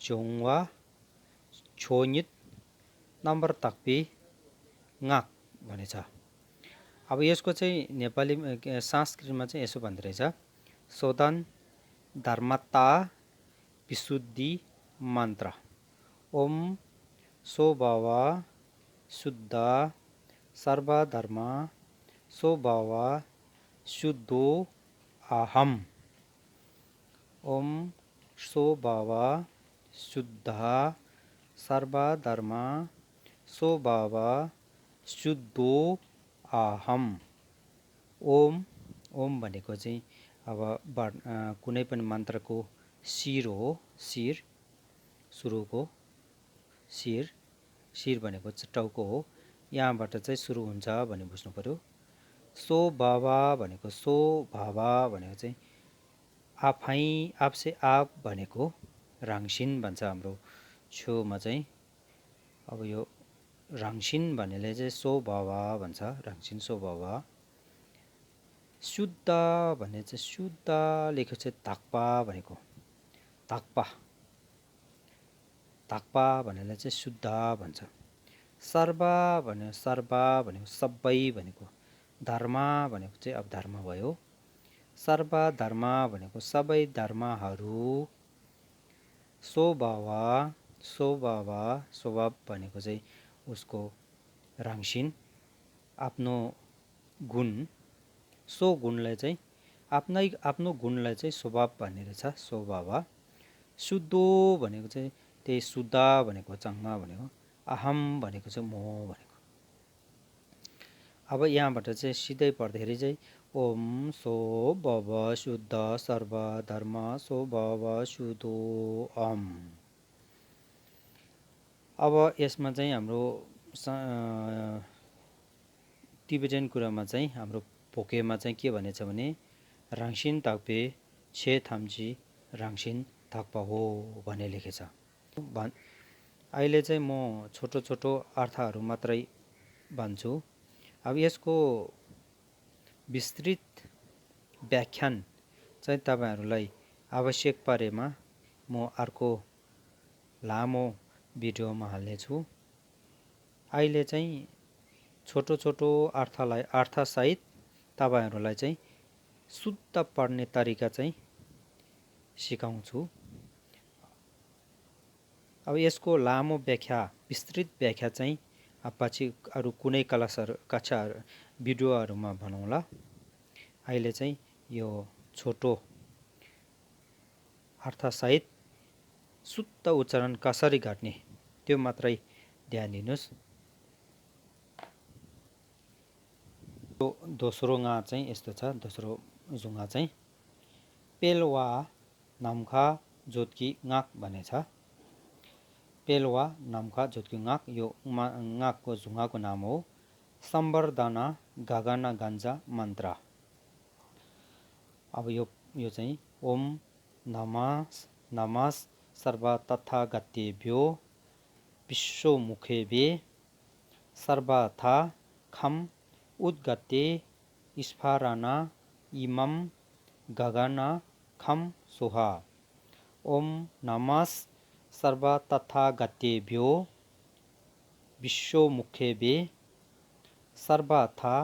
जोंवा छोनित number तक्पी ngak भनेछ। अब यसको चाहिँ नेपाली संस्कृतमा चाहिँ यसो भन्दो रहेछ, सोदन धर्मता विशुद्धि मन्त्र ओम स्वभाव शुद्ध सर्वधर्म स्वभाव शुद्धो अहम। ओम स्वभाव शुद्ध सर्वधर्म स्वभाव शुद्धो अहम। ओम ओम भनेको चाहिँ अब कुनै पनि मन्त्रको शिर हो, शिर सुरुको शिर, शिर भनेको टाउको हो, यहाँबाट चाहिँ सुरु हुन्छ भन्ने बुझ्नु पर्यो। सो बाबा भनेको सो भावा भनेको चाहिँ आफै आपसे आप भनेको राङसिन भन्छ हाम्रो छेउमा चाहिँ। अब यो राङसिन भन्नेले चाहिँ सो भावा भन्छ, राङसिन सो भावा। शुद्ध भन्ने चाहिँ शुद्ध लेखेको चाहिँ धाक्पा भनेको, धाक्पा धाक्पा भन्नेले चाहिँ शुद्ध भन्छ। सर्व भन्यो, सर्व भनेको सबै भनेको, धर्म भनेको चाहिँ अब धर्म भयो, सर्व धर्म भनेको सबै धर्महरू, स्वभाव स्वभाव स्वभाव भनेको चाहिँ उसको राङसिन आफ्नो गुण, सो गुणलाई चाहिँ आफ्नो गुणलाई चाहिँ स्वभाव भन्ने रहेछ, स्वभाव। शुद्धो भनेको चाहिँ त्यही शुद्ध भनेको चङ्गा भनेको, अहम भनेको चाहिँ म भनेको। अब यहाँबाट चाहिँ सिधै पढ्दाखेरि चाहिँ ओम स्वभाव शुद्ध सर्वधर्म स्वभाव शुद्धो अहम। अब यसमा चाहिँ हाम्रो तिब्बतियन कुरामा चाहिँ हाम्रो भोकेमा चाहिँ के भनेछ भने राङसिन ताक्पे छे थाम्ची राङसिन थाक्पा हो भन्ने लेखेछ। अहिले चाहिँ म छोटो छोटो अर्थहरू मात्रै भन्छु। अब यसको विस्तृत व्याख्यान चाहिँ तपाईहरुलाई आवश्यक परेमा म अर्को लामो भिडियोमा हाल्नेछु। अहिले चाहिँ छोटो छोटो अर्थलाई अर्थसहित तपाईहरुलाई चाहिँ शुद्ध पढ्ने तरिका चाहिँ सिकाउँछु। अब यसको लामो व्याख्या, विस्तृत व्याख्या चाहिँ पछि अरु कुनै कक्षा भिडियोहरुमा भनौँला। अहिले चाहिँ यो छोटो अर्थसहित शुद्ध उच्चारण कसरी गर्ने त्यो मात्रै ध्यान दिनुस्। दोस्रो गा चाहिँ यस्तो छ, दोस्रो जुङा चाहिँ पेलवा नामखा जोतकी गाक भनेछ। पेलवा नामखा जोतकी गाक, यो गाकको जुङाको नाम हो। सम्बर्धना गगन गञ्जा मन्त्र। अब यो चाहिँ ओम नमः सर्व तथागतेभ्यो विश्वमुखेभ्ये सर्वथा खम उद्गते स्फारना इमं गगन खम सुहा। ओम नमः सर्व तथागतेभ्यो विश्वमुखेभ्ये सर्वथा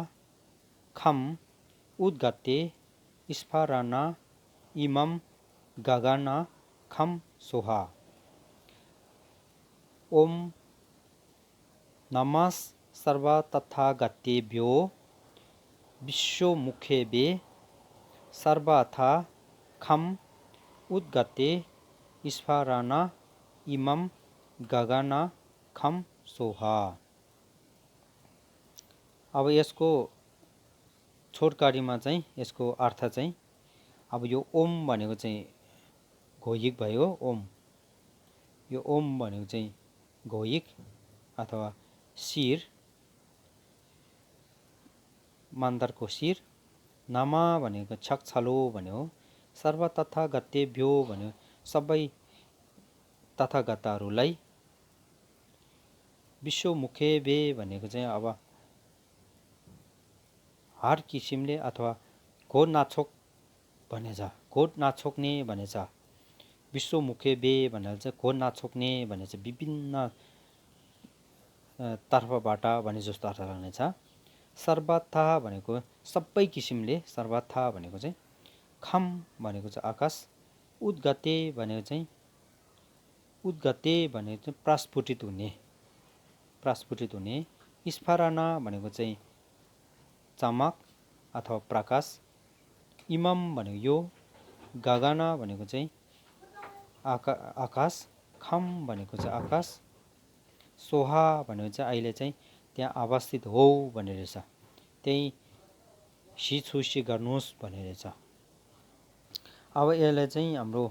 खम उद्गते स्फारना इमं गगन खम सुहा। ओम नमः सर्व तथागतेभ्यो विश्वमुखेभ्ये सर्वथा खम उद्गते स्फारना इमं गगन खम सोहा। अब यसको छोटकारीमा चाहिँ यसको अर्थ चाहिँ अब यो ओम भनेको चाहिँ घोइक भयो। ओम, यो ओम भनेको चाहिँ घोइक अथवा शिर, मन्दरको शिर। नमा भनेको छकछलो भन्यो। सर्व तथागतेभ्यो भन्यो सबै तथागतहरूलाई। विश्वमुखेभ्ये भनेको चाहिँ अब हर किसिमले अथवा घोड नाछोक भनेछ, घोड नाछोक्ने भनेछ। विश्वमुखे बे भनेर चाहिँ घोर नाछोक्ने भनेर चाहिँ विभिन्न तर्फबाट भने जस्तो अर्थ लाग्नेछ। सर्वथा भनेको सबै किसिमले, सर्वथा भनेको चाहिँ खम भनेको चाहिँ आकाश, उद्गते भनेको चाहिँ प्रस्फुटित हुने, स्फारणा भनेको चाहिँ चमक अथवा प्रकाश, इमम भनेको यो, गगन भनेको चाहिँ आकाश, खम भनेको चाहिँ आकाश, सोहा भनेको चाहिँ अहिले चाहिँ त्यहाँ अवस्थित हो भन्ने रहेछ, त्यही सिछुसी गर्नुहोस् भन्ने रहेछ। अब यसलाई चाहिँ हाम्रो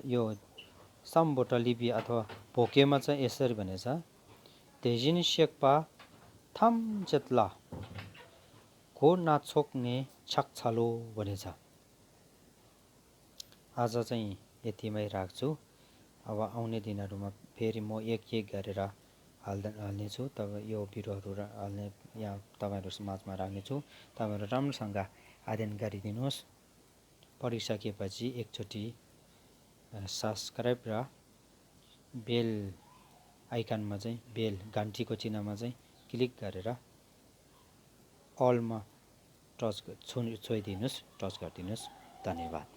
यो सम्बोटा लिपि अथवा भोकेमा चाहिँ यसरी भनेछ, तेजिन शेक्पा थम चेतला घोर नाछोक्ने छक्छलो भनेछ। आज चाहिँ यतिमै राख्छु। अब आउने दिनहरूमा फेरि म एक गरेर हाल्नेछु। तब यो भिडियोहरू हाल्ने यहाँ तपाईँहरू समाजमा राख्नेछु। तपाईँहरू राम्रोसँग अध्ययन गरिदिनुहोस्। पढिसकेपछि एकचोटि सब्सक्राइब र बेल आइकनमा चाहिँ बेल घन्टीको चिन्हमा चाहिँ क्लिक गरेर अलमा टच गरिदिनुहोस्। धन्यवाद।